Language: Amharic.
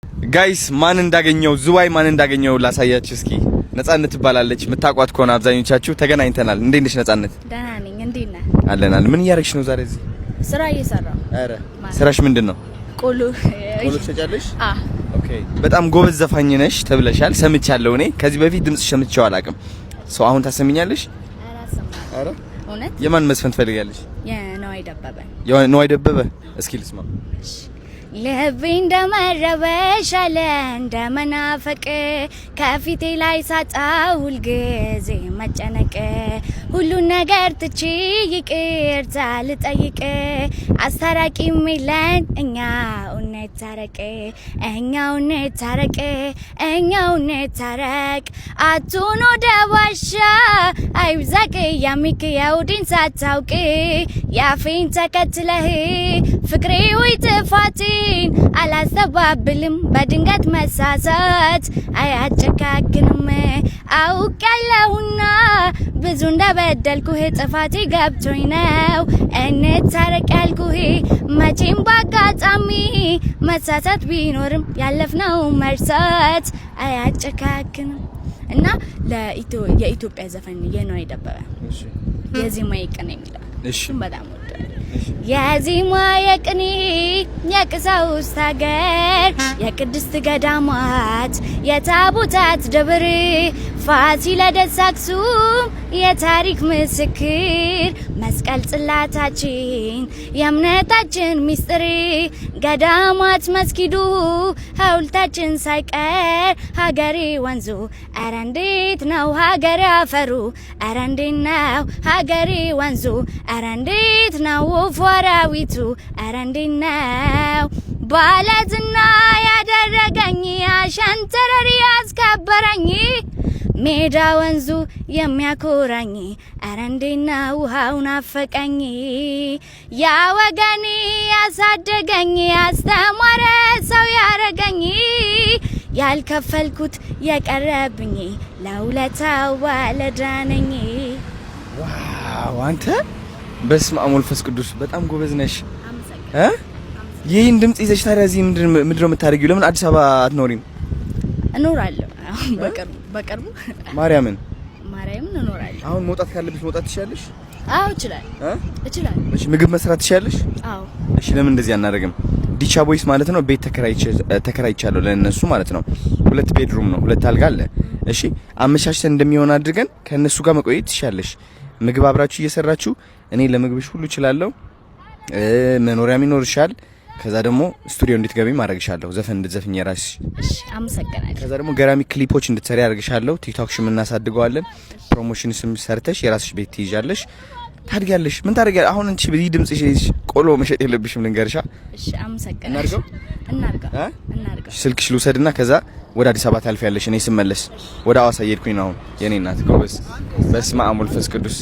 Guys፣ ማን እንዳገኘው፣ ዝዋይ ማን እንዳገኘው ላሳያችሁ እስኪ። ነጻነት ትባላለች። የምታውቋት ከሆነ አብዛኞቻችሁ ተገናኝተናል። እንዴት ነሽ ነጻነት? ደህና ነኝ። እንዴት ነህ? አለናል። ምን እያደረግሽ ነው ዛሬ እዚህ? ስራ እየሰራሁ። ኧረ ስራሽ ምንድን ነው? ቆሎ። ቆሎ ትሸጫለሽ? አ። Okay። በጣም ጎበዝ ዘፋኝ ነሽ ተብለሻል፣ ሰምቻለሁ። እኔ ከዚህ በፊት ድምፅሽ ሰምቼው አላውቅም። So አሁን ታሰሚኛለሽ? ኧረ እውነት። የማን መዝፈን ትፈልጊያለሽ? የነዋይ ደበበ። የነዋይ ደበበ? እስኪ ልስማ። ልቤ እንደመረበሽ አለ እንደመናፈቅ፣ ከፊቴ ላይ ሳጣ ሁልጊዜ መጨነቅ፣ ሁሉን ነገር ትቼ ይቅርታ ልጠይቅ፣ አስታራቂም የለን፣ እኛው እንታረቅ፣ እኛው እንታረቅ፣ እኛው እንታረቅ። አቱን ወደ ባሻ አይብዛቅ ያሚክ የውዲን ሳታውቅ ያፌን ተከትለህ ፍቅሬ ወይ ጥፋቴን አላስተባብልም፣ በድንገት መሳሳት አያጨካክንም። አውቃለሁና ብዙ እንደበደልኩህ፣ ጥፋቴ ገብቶኝ ነው እንታረቅ ያልኩህ። መቼም ባጋጣሚ መሳሳት ቢኖርም ያለፍነው መርሳት አያጨካክንም። እና የኢትዮጵያ ዘፈን የነዋይ ደበበ የዜማ የቅኔ የሚለው እሱን በጣም ወዳለሁ። የዜማ የቅኔ የቀሳውስት ሀገር፣ የቅድስት ገዳማት፣ የታቦታት ደብር፣ ፋሲለደስ አክሱም የታሪክ ምስክር፣ መስቀል ጽላታችን የእምነታችን ሚስጥር፣ ገዳማት መስጊዱ ሐውልታችን ሳይቀር፣ ሀገሬ ወንዙ ኧረ እንዴት ነው፣ ሀገሬ አፈሩ ኧረ እንዴት ነው፣ ሀገሬ ወንዙ ኧረ እንዴት ነው፣ ወፉ አራዊቱ ኧረ እንዴት ነው፣ ባለዝና ያደረገኝ አሸንተረር ያስከበረኝ ሜዳ ወንዙ የሚያኮራኝ ኧረ እንዴት ነው፣ ውሃው ናፈቀኝ፣ ያ ወገኔ ያሳደገኝ ያስተማረ ሰው ያረገኝ፣ ያልከፈልኩት የቀረብኝ ለውለታው ባለዕዳ ነኝ። Wow፣ አንተ በስመ አብ ወመንፈስ ቅዱስ፣ በጣም ጎበዝ ነሽ እ። ይህን ድምጽ ይዘሽ ታዲያ እዚህ ምንድን ነው የምታደርጊው? ለምን አዲስ አበባ አትኖሪም? እኖራለሁ። አሁን በቅርቡ በቅርቡ። ማርያምን? ማርያምን እኖራለሁ። አሁን መውጣት ካለብሽ መውጣት ትችያለሽ? አዎ፣ እችላለሁ። እ? እችላለሁ። እሺ፣ ምግብ መስራት ትችያለሽ? አዎ። እሺ፣ ለምን እንደዚህ አናደርግም? ዲቻ ቦይስ ማለት ነው ቤት ተከራይቻለሁ ለእነሱ ማለት ነው። ሁለት bedroom ነው፣ ሁለት አልጋ አለ። እሺ፣ አመቻችተን እንደሚሆን አድርገን ከእነሱ ጋር መቆየት ትችያለሽ። ምግብ አብራችሁ እየሰራችሁ፣ እኔ ለምግብሽ ሁሉ እችላለሁ። መኖሪያም ይኖርሻል። ከዛ ደግሞ ስቱዲዮ እንድትገቢ ማድረግሻለሁ። ዘፈን እንድትዘፍኝ የራስሽ። እሺ፣ አመሰግናለሁ። ከዛ ደግሞ ገራሚ ክሊፖች እንድትሰሪ አደርግሻለሁ። ቲክቶክ ሽም እናሳድገዋለን። Promotion ስም ሰርተሽ የራስሽ ቤት ትይዣለሽ። ታድጊያለሽ። ምን ታደርጊያለሽ? አሁን አንቺ በዚህ ድምጽሽ ቆሎ መሸጥ የለብሽም፣ ልንገርሻ። እሺ፣ አመሰግናለሁ። እናድርገው? እናድርገው። እ? እናድርገው። ስልክሽ ልውሰድና ከዛ ወደ አዲስ አበባ ታልፊያለሽ። እኔ ስመለስ ወደ ሐዋሳ እየሄድኩኝ ነው አሁን። የኔ እናት ጎበዝ። በስመ አብ ወመንፈስ ቅዱስ።